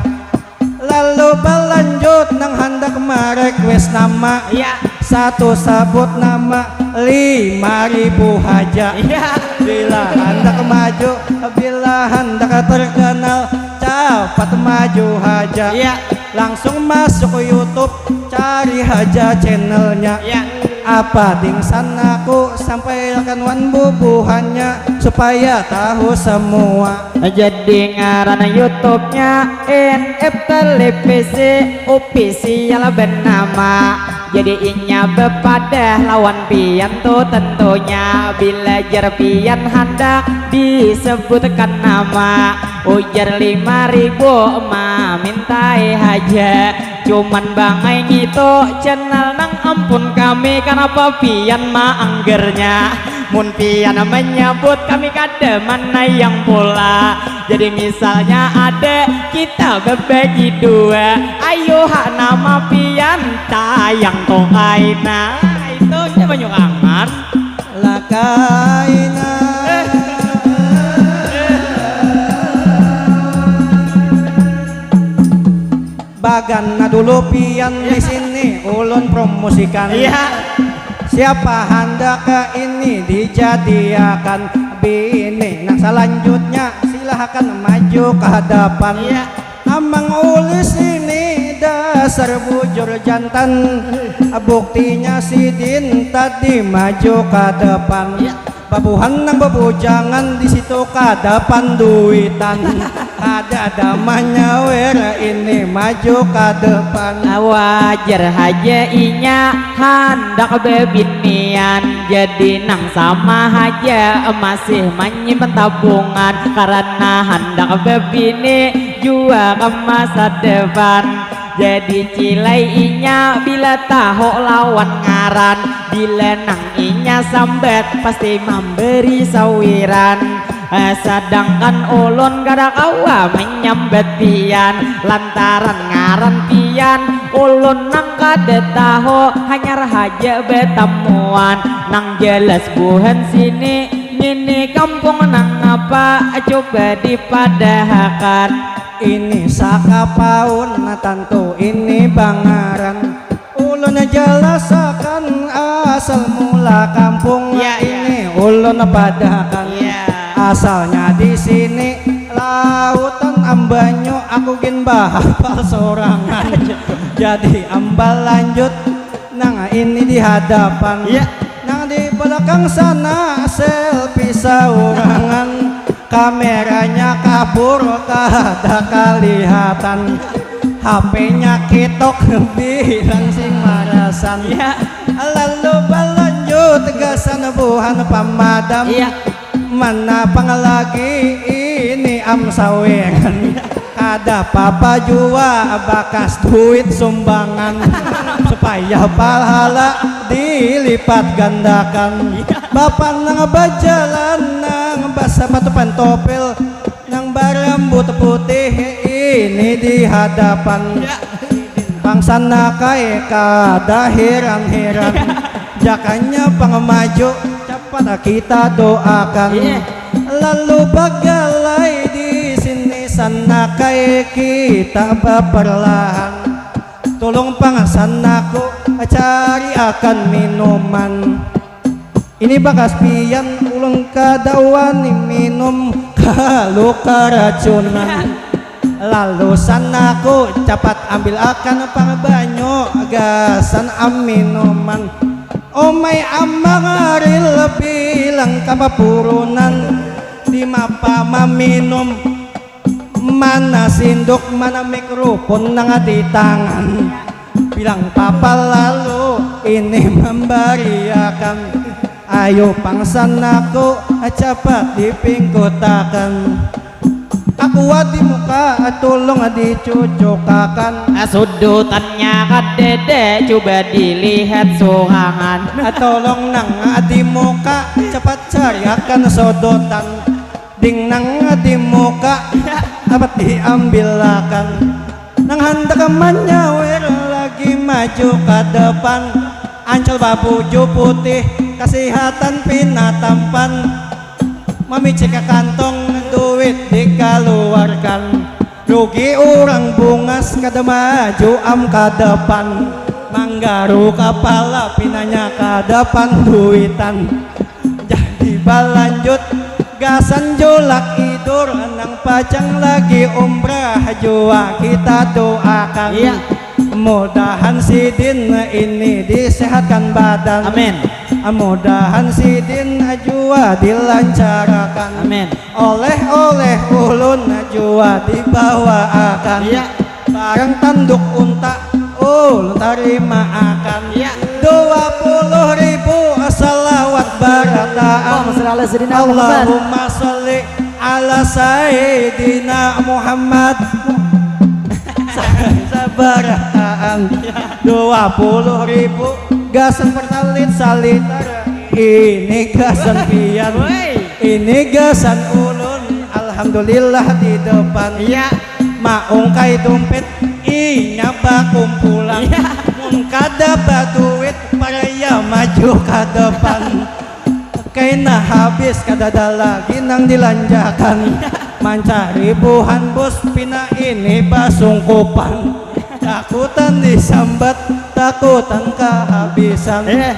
Lalu balanjut nang handak merequest nama. Iya. Satu sabut nama lima ribu haja. Iya. Bila handak maju, bila handak terkenal, capat maju haja. Iya. Langsung masuk YouTube, cari haja channelnya. Iya. Apa dingsan aku sampaikan wan bubuhannya supaya tahu semua. Jadi ngaran YouTube-nya N F Televisi Official bernama. Jadi inya bepadah lawan pian tu tentunya. Bila jar pian handak disebutkan nama, ujar lima ribu mamintai haja. Cuman bangai ngitu channel nang ampun kami, kanapa pian maanggernya? Mun pian menyebut kami kada manayang pula. Jadi misalnya ada kita bebagi dua, ayu ha nama pian tayang tu kaina. Itu nya banyurangan. Lah kaina. Bagana dulu pian di sini, ulun promosikan. Iya. Siapa handak ini dijadiakan bini? Nah, selanjutnya silahkan maju ke hadapan. Iya. Amang Ulis ini dasar bujur jantan. Buktinya sidin tadi maju ke depan. Iya. Pabuhan nang babujangan di situ kada panduitan. Kada ada manyawer ini maju ka depan. Wajar haja inya handak bebinian, jadi nang sama haja masih manyimpan tabungan karena handak bebini jua ke masa depan. Jadi cilai inya bila tahu lawan ngaran, bila nang inya sambat pasti memberi sawiran. Eh, sedangkan ulun kada kawa menyambat pian lantaran ngaran pian ulun nang kada tahu, hanyar haja betamuan. Nang jelas buhan sini, ngini kampung nang apa, coba dipadahakan. Ini Sakapaun, tantu ini bangaran. Ulun jelasakan asal mula kampung. Ya, ya. Ini ulun padahakan. Ya. Asalnya di sini lautan ambanyu, aku gin bahapal sorangan. Jadi ambal lanjut nang ini di hadapan. Ya. Nang di belakang sana selfie saurangan. Kameranya kabur kada kalihatan. H P-nya kitok bilang sing marasan. Ya. Lalu balanjut gasan buhan pamadam. Iya. Mana pang lagi ini am saweran. Kada papa jua bakas duit sumbangan supaya pahala dilipat gandakan. Iya. Bapanang bajalan nang basapatu pantopel nang barambut putih ini di hadapan. Ya. Pang sanakai kada heran-heran. Jakanya pang maju, capat kita doakan. Iya. Lalu bagalai di sini sanakai kita baperlahan. Tulung pang sanaku cari akan minuman. Ini bakas pian ulun kada wani minum kalu karacunan. Lalu sanaku capat ambil akan pang banyu gasan am minuman. Umai amang Aril bilang ka papurunan, di mapa maminum, mana sinduk, mana mikrofon nang di tangan. Bilang papa lalu ini mambariakan. Ayu pang sanaku capat dipingkutakan. Aku di muka tulung dicucukakan. Sudutannya kadada, coba dilihat surangan. Tolong nang di muka capat cariakan sudutan. Ding nang di muka dapat diambilakan. Nang handak manyawer lagi maju ka depan. Ancal babuju putih, kasihatan pina tampan. Mamicik ka kantong, duit dikaluarkan. Rugi urang bungas, kada maju am ka depan. Manggaru kapala, pinanya kada panduitan. Jadi balanjut gasan julak idur, nang pacang lagi umrah jua kita doakan. Iya. Mudahan sidin ini disehatkan badan. Amin. Mudahan sidin jua dilancarakan. Amin. Oleh-oleh ulun jua dibawaakan. Iya. Barang tanduk unta ulun tarimaakan. Iya. Dua puluh ribu salawat barataan. Allahumma shalli ala Sayyidina Muhammad. Allahumma shalli ala Sayyidina Muhammad. Sa-, sabarataan. Iya. Dua puluh ribu gasan pertalit saliter. Ini gasan pian. Woi. Ini gasan ulun. Alhamdulillah di depan. Iya. Maungkai dompet inya bakumpulan. Iya. Mun kada baduit paraya maju ka depan. Kaina habis kadada lagi nang dilanjakan. Iya. Mancari buhan bus pina ini basungkupan. Takutan disambat, takutan kahabisan. Eh.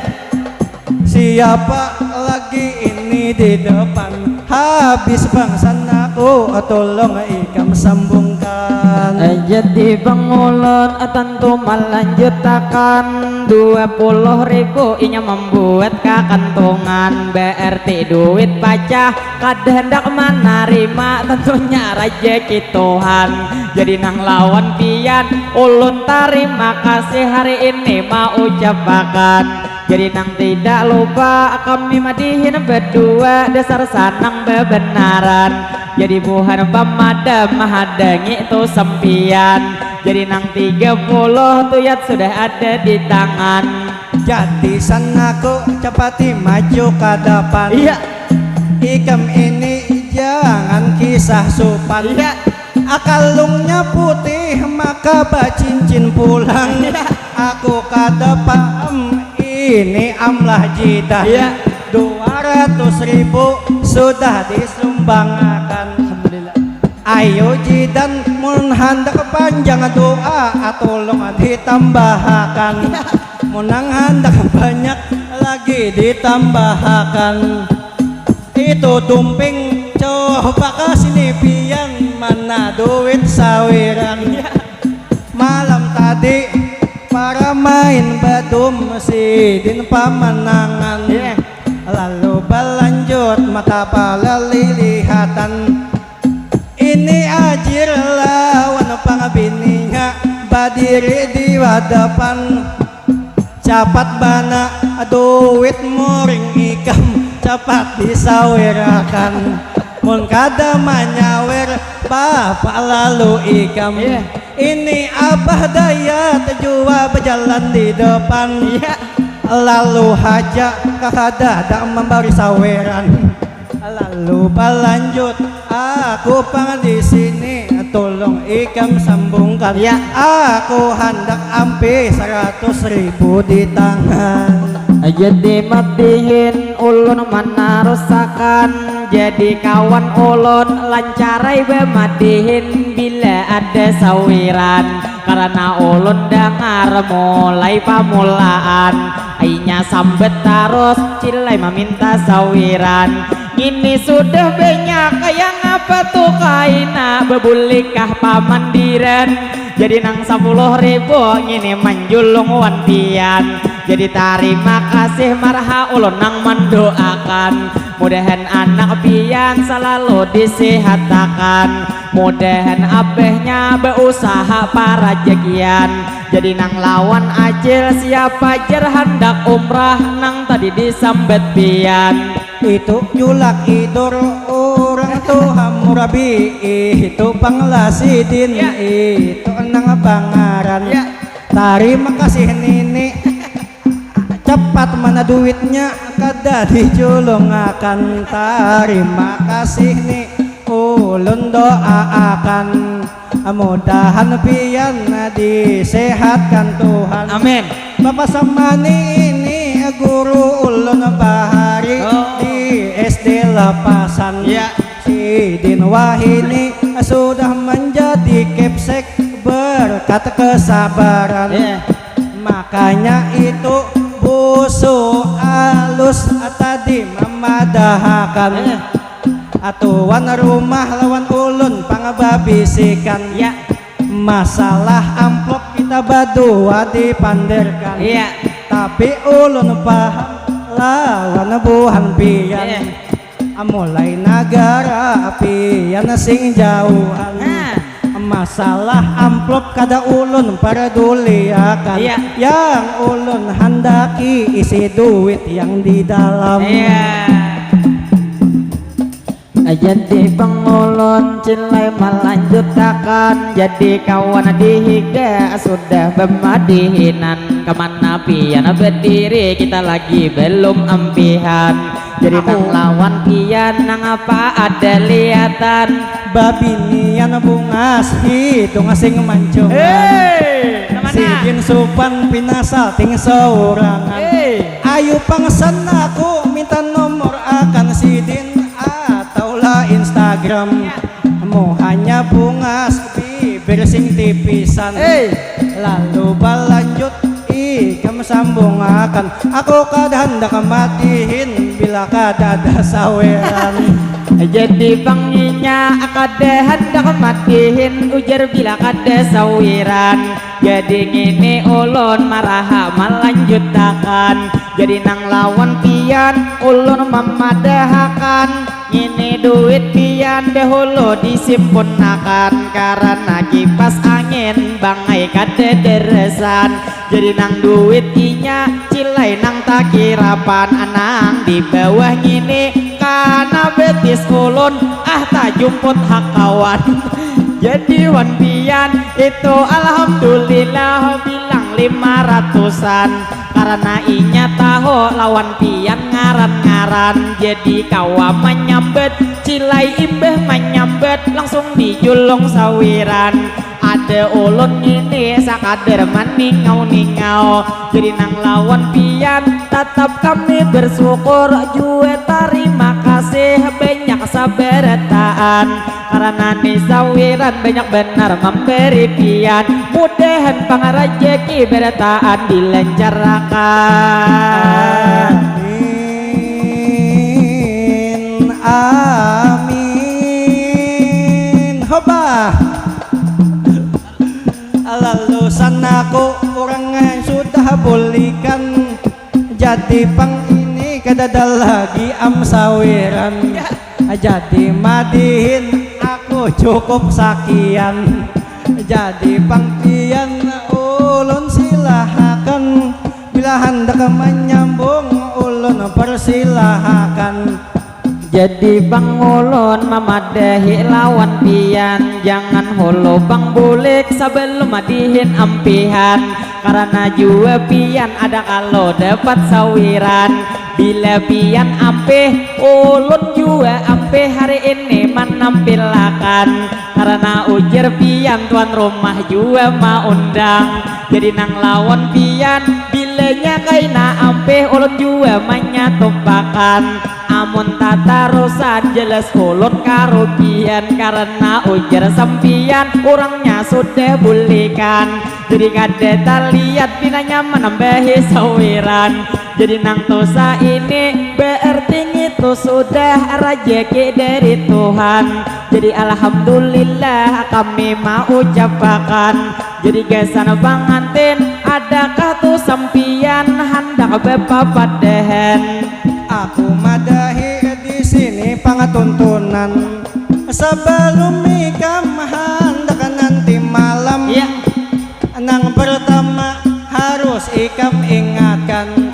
Siapa lagi ini di depan? Habis bangsan aku, tolong ikam sambungkan. Eh, jadi bang ulun, eh, tantu melanjutakan. Dua puluh ribu inya membuat kakantungan, berarti duit pacah, kada hendak menerima, tentunya rezeki Tuhan. Jadi nang lawan pian, ulun terima kasih hari ini mau ucapakan. Jadi nang tidak lupa kami madihin berdua, dasar sanang bebenaran. Jadi buhan pemadam menghadangi tu sempian. Jadi nang tiga puluh tuyat sudah ada di tangan. Jadi sanaku capati maju ke depan. Iya. Ikam ini jangan kisah supan. Iya. Akalungnya putih maka bacincin pulang. Iya. Aku kada paham ini amlah jidah. Iya. Dua ratus ribu sudah disumbangakan. Alhamdulillah. Ayo jidan mun handak panjang doa, tolong ditambahakan. Iya. Mun nang handak banyak lagi ditambahakan. Itu dumping, coba ka sini pian, mana duit sawiran. Iya. Malam tadi para main badum sidin pamanangan. Iya. Lalu balanjut mata palilihatan. Ini ajir lawan pang bininya badiri di hadapan. Capat bana duit muring ikam, capat disawirakan. Mun kada manyawer, bapak lalu ikam. Iya. Ini Abah Dayat jua bajalan di depan. Iya. Lalu haja kakada dak mambari saweran. Lalu balanjut, aku pang di sini, tolong ikam sambungkan. Ya. Aku handak ampih saratus ribu di tangan. Jadi madihin ulun manarusakan, jadi kawan ulun lancarai bemadihin bila ada sawiran. Karena ulun dangar mulai pamulaan, inya sambat tarus, cilai maminta sawiran. Ngini sudah banyak, kaya ngapa tu kaina, babulikah pamandiran. Jadi nang sapuluh ribu ngini manjulung wan pian. Jadi tarima kasih marha ulun nang mandoakan. Mudahan anak pian salalu disihatakan. Mudahan abahnya bausaha parajakian. Jadi nang lawan acil siapa jar handak umrah nang tadi disambat pian. Itu julak idur urang tu hamurabi, itu panglasidin. Ya. Itu nang bangaran. Ya. Tarima kasih nini. Capat mana duitnya kada dijulungakan. Tarima kasih ni ulun doaakan. Mudahan pian disehatkan Tuhan. Amin. Bapak Samani ini guru ulun bahari. Oh. Di S D Lepasan. Ya. Sidin wahini sudah menjadi kepsek berkat kesabaran. Ya. Makanya itu busu alus tadi mamadahakan. Eh. Tuan rumah lawan ulun pang babisikan. Ya. Masalah amplop kita badua dipandirkan. Iya. Tapi ulun paham lawan buhan pian. Iya. Mulai nagara pian sing jauhan. Nah. Masalah amplop kada ulun parduliakan. Iya. Yang ulun handaki isi duit yang di dalam. Iya. Jadi pang ulun cilai malanjutakan, jadi kawan di higa sudah bamadihinan. Kemana pian berdiri, kita lagi belum ampihan. Jadi aku nang lawan pian nang apa ada liatan. Babinian bungas hidung sing mancung. Hei, kemana? Sidin supan pinasal ting saurangan. Hei. Ayu pangsan aku minta nomor akan sidin atau lah Instagram. Ya. Muhanya bungas, bibir sing tipisan. Hei. Lalu balanjut ikam sambungakan. Aku kada handak madihin bila kada ada saweran. Jadi pang inya kada handak matihin, ujar bila kada sawiran. Jadi ngini ulun maraha malanjutakan. Jadi nang lawan pian ulun mamadahakan. Ngini duit pian dahulu disimpunakan, karana kipas angin bangai kada darasan. Jadi nang duit inya cilai nang takirapan, nang di bawah ngini kana betis ulun ah tajumput hakawan. Jadi wan pian itu alhamdulillah bilang lima ratusan, karana inya tahu lawan pian ngaran-ngaran. Jadi kawa manyambat, cilai imbah manyambat langsung dijulung sawiran. Ada ulun ngini sakadar maningau-ningau. Jadi nang lawan pian tatap kami bersyukur jua tarima kasih banyak sabarataan. Karana ni sawiran banyak banar mambari pian. Mudahan pang rajaki barataan dilancarakan. Amin, amin. Hobah. Lalu sanaku urang sudah bulikan. Jadi pang ini kadada lagi am sawiran. Jadi madihin aku cukup sakian. Jadi pang pian ulun silahakan. Bila handak manyambung ulun persilahakan. Jadi pang ulun mamadahi lawan pian, jangan hulu pang bulik sabalum madihin ampihan. Karana jua pian ada kalo dapat sawiran. Bila pian ampih, ulun jua ampih hari ini manampilakan. Karana ujar pian tuan rumah jua maundang. Jadi nang lawan pian, bilanya kaina ampih ulun jua manyatupakan. Amun tatarusan jelas ulun karugian, karana ujar sampiyan urangnya sudah bulikan. Jadi kada taliat pinanya manambahi sawiran. Jadi nang tusa ini berarti ngitu sudah rajaki dari Tuhan. Jadi alhamdulillah kami maucapakan. Jadi gasan pangantin, adakah tu sampiyan handak bapapadahan? Aku madahi di sini pangatuntunan. Sabalum ikam handak nanti malam, Iya. Nang pertama harus ikam ingatkan,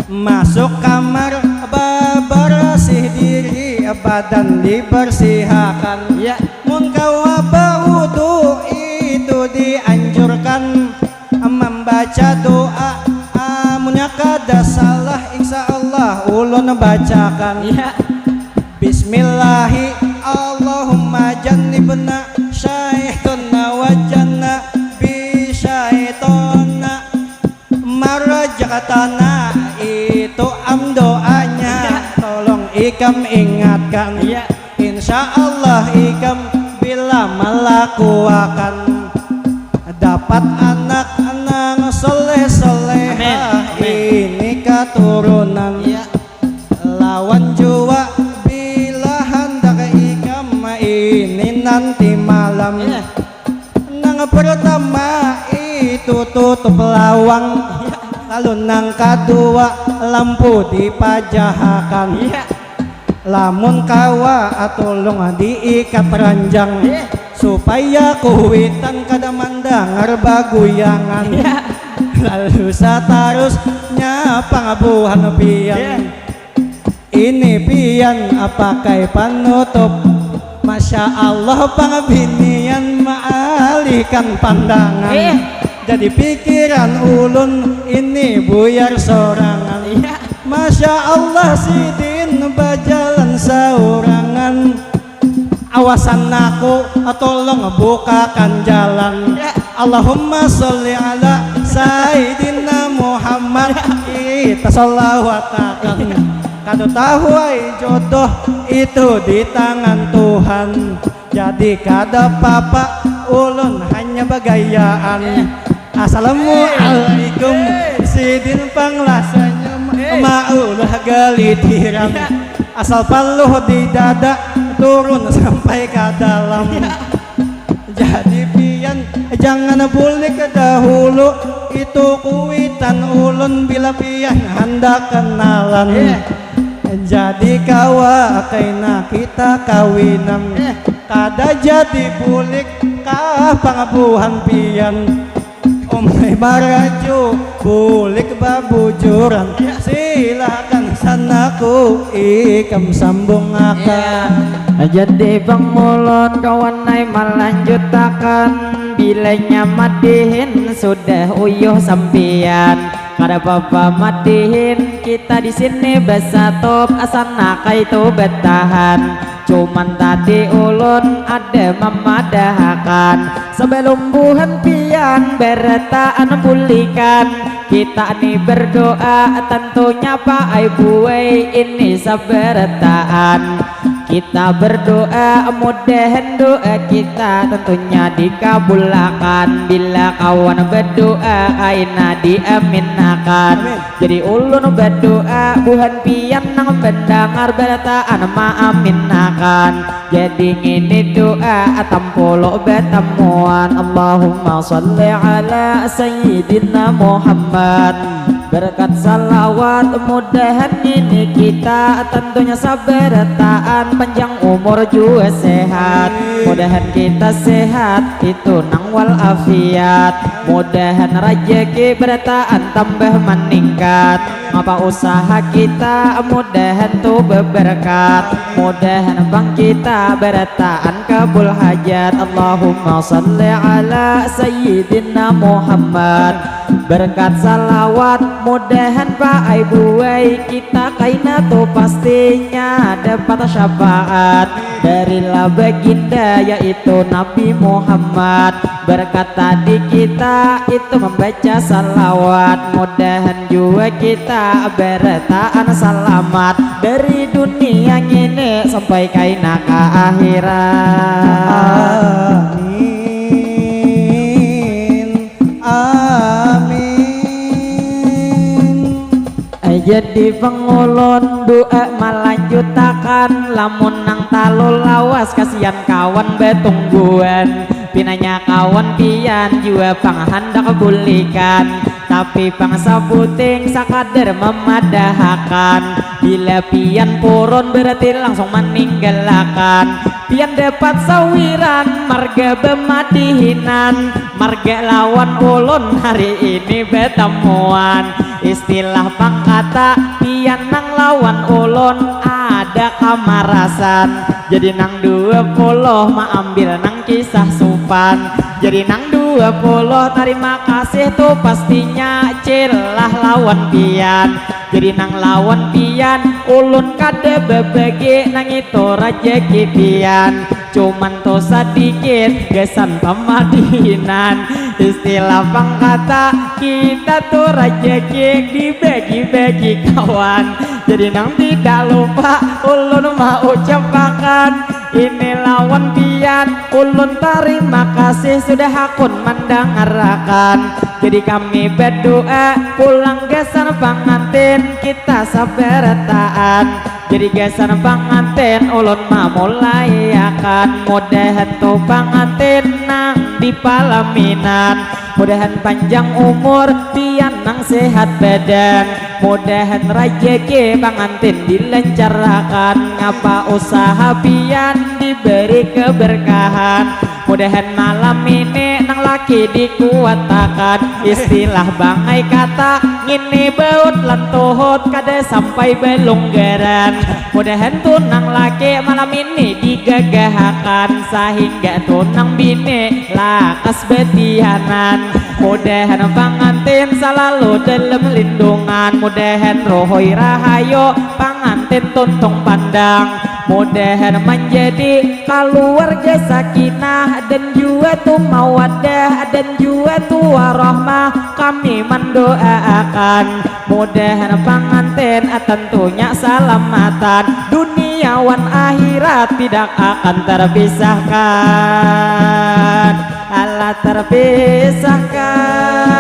masuk kamar babarasih diri, badan dibersihakan. Ya. Mun kawa baudu itu dianjurkan, membaca doa. Amunnya kada salah, insya Allah ulun bacakan. Ya. Bismillahi Allahumma jannibna syaitona wa janna bi syaitona marajatana. Itu am doanya, tolong ikam ingatkan. Iya. Insya Allah ikam bila malakuakan dapat anak nang soleh soleha. Amin. Amin. Ini katurunan. Iya. Lawan jua bila handak ikam ini nanti malam. Iya. Nang pertama itu tutup lawang. Lalu nang kadua lampu dipajahakan. Iya. Lamun kawa tulung diikat ranjang. Iya. Supaya kuitan kada mandangar baguyangan. Iya. Lalu satarusnya pangabuhan pian. Iya. Ini pian pakai panutup. Masya Allah pang binian maalihkan pandangan. Eh. Jadi pikiran ulun ini buyar sorangan. Iya. Masya Allah sidin bajalan saurangan. Awasan aku, tolong bukakan jalan. Ya. Allahumma sholli ala Sayyidina Muhammad. Kita sholawatakan. Kada tahu ai jodoh itu di tangan Tuhan. Jadi kada papa ulun hanya bagayaan. Assalamualaikum. Sidin panglasanya ma- maulah galitiran. Asal paluh di dada turun sampai ke dalam. Jadi pian jangan bulik dahulu, itu kuitan ulun bila pian handak kenalan. Jadi kawa kaina kita kawinan. Kada jadi bulik ka pang buhan pian. Umai maraju bulik babujuran. Silakan sanaku ikam sambungakan. Jadi pang ulun kawan ai malanjutakan. Bilanya madihin sudah uyuh sampian. Kada papa madihin kita di sini besatup asanakai tu betahan. Cuman tadi ulun ada mamadahakan. Sebelum buhan pian berataan bulikan, kita ni berdoa tentunya paai buai ini sabarataan. Kita berdoa mudahan doa kita tentunya dikabulakan. Bila kawan berdoa kaina diaminakan. Jadi ulun berdoa buhan pian nang mendangar berataan maaminakan. Jadi ngini doa tampolo batamuan. Allahumma salli ala sayyidina Muhammad. Berkat salawat mudahan ngini kita tentunya sabarataan panjang umur jua sehat. Mudahan kita sehat itu nang wal afiat. Mudahan rajaki berataan tambah maningkat. Ngapa usaha kita mudahan tu beberkat. Mudahan pang kita berataan kabul hajat. Allahumma salli ala sayyidina Muhammad. Berkat salawat mudahan paai buai kita kaina tu pastinya dapat syafaat dari la baginda yaitu Nabi Muhammad. Berkat tadi kita itu membaca salawat mudahan jua kita berataan salamat dari dunia ngini sampai kaina ka akhirat. Amin. Amin. Jadi pang ulun doa malanjutakan lamun nang talu lawas kasian kawan batungguan. Pinanya kawan pian jua pang handak bulikan. Tapi pang sabuting sakadar mamadahakan. Bila pian purun berarti langsung maninggalakan. Pian dapat sawiran marga bamadihinan. Marga lawan ulun hari ini batamuan. Istilah pang kata pian nang lawan ulun ada kamarasan. Jadi nang dua puluh maambil nang kisah supan. Jadi nang dua puluh tarima kasih tu pastinya cilah lawan pian. Jadi nang lawan pian ulun kada babagi nang itu rajaki pian. Cuman tu sadikit gasan pamadihinan. Istilah pang kata kita tu rajaki dibagi-bagi kawan. Jadi nang tidak lupa ulun maucapakan ini lawan pian ulun tarima kasih sudah hakun mandangarakan. Jadi kami badoa pulang gasan pangantin kita sabarataan. Jadi gasan pangantin ulun mamulaiakan mudahan tu pangantin nang di palaminan. Mudahan panjang umur pian nang sehat badan. Mudahan rajaki pangantin dilancarakan ngapa usaha pian diberi keberkahan. Mudahan malam ini nang laki dikuatakan istilah bangai kata ngini baut lan tuhut kada sampai balunggaran. Mudahan tu nang laki malam ini digagahakan sahingga tu nang bini lakas batihanan. Mudahan pangantin salalu dalam lindungan. Mudahan rohoi rahayu pangantin tuntung pandang. Mudahan manjadi kaluarga sakinah dan jua tu mawadah dan jua tu warahmah. Kami mandoaakan mudahan pangantin tentunya salamatan dunia wan akhirat tidak akan terpisahkan. Allah terpisahkan.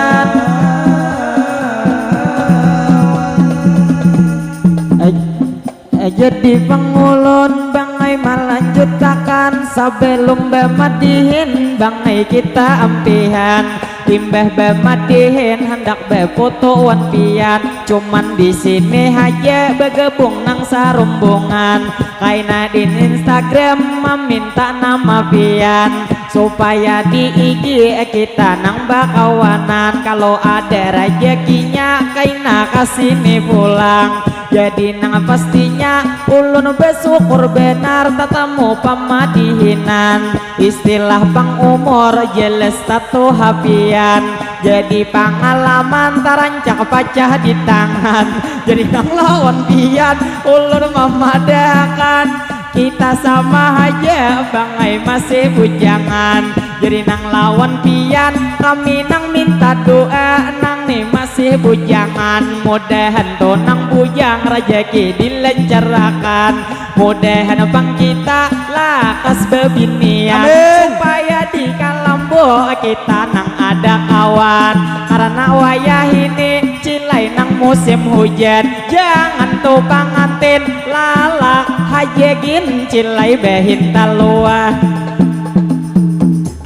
Jadi pangulun bangai malanjutakan, sebelum bamadihin bangai kita ampihan. Imbah bamadihin handak bafoto wan pian, cuman di sini haja bagabung nang sarumbungan. Kaina din Instagram maminta nama pian, supaya di I G kita nang bakawanan. Kalau ada rajakinya kaina kasini pulang. Jadi nang pastinya ulun basyukur banar tatamu pamadihinan. Istilah pang umur jelas tatuha pian. Jadi pangalaman tarancak pacah di tangan. Jadi nang lawan pian ulun mamadahakan, kita sama haja bangai masih bujangan. Jadi nang lawan pian kami nang minta doa, nang ni masih bujangan. Mudahan tu nang bujang rajaki dilancarakan. Mudahan pang kita lakas babinian. Amin. Supaya di kalambu kita nang ada kawan. Karena wayah ini cilai nang musim hujan. Jangan tu pangantin lalak haja gin cilai bahintal luah.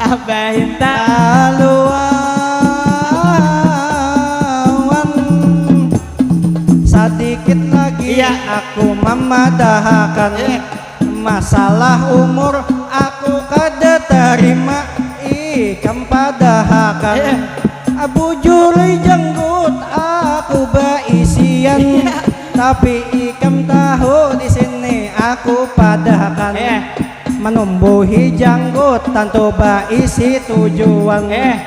Ah, bahintal. Laluan. Sadikit lagi, iya, aku mamadahakan. Iya. Masalah umur aku kada tarima ikam padahakan. Iya. Bujur janggut aku baisian. Iya. Tapi ikam tahu di sini aku padahakan. Iya. Manumbuhi janggut tantu baisi tujuan. Eh.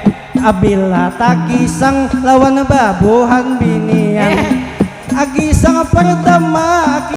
Abila tagisang lawan babuhan binian. Eh. Agisang pertama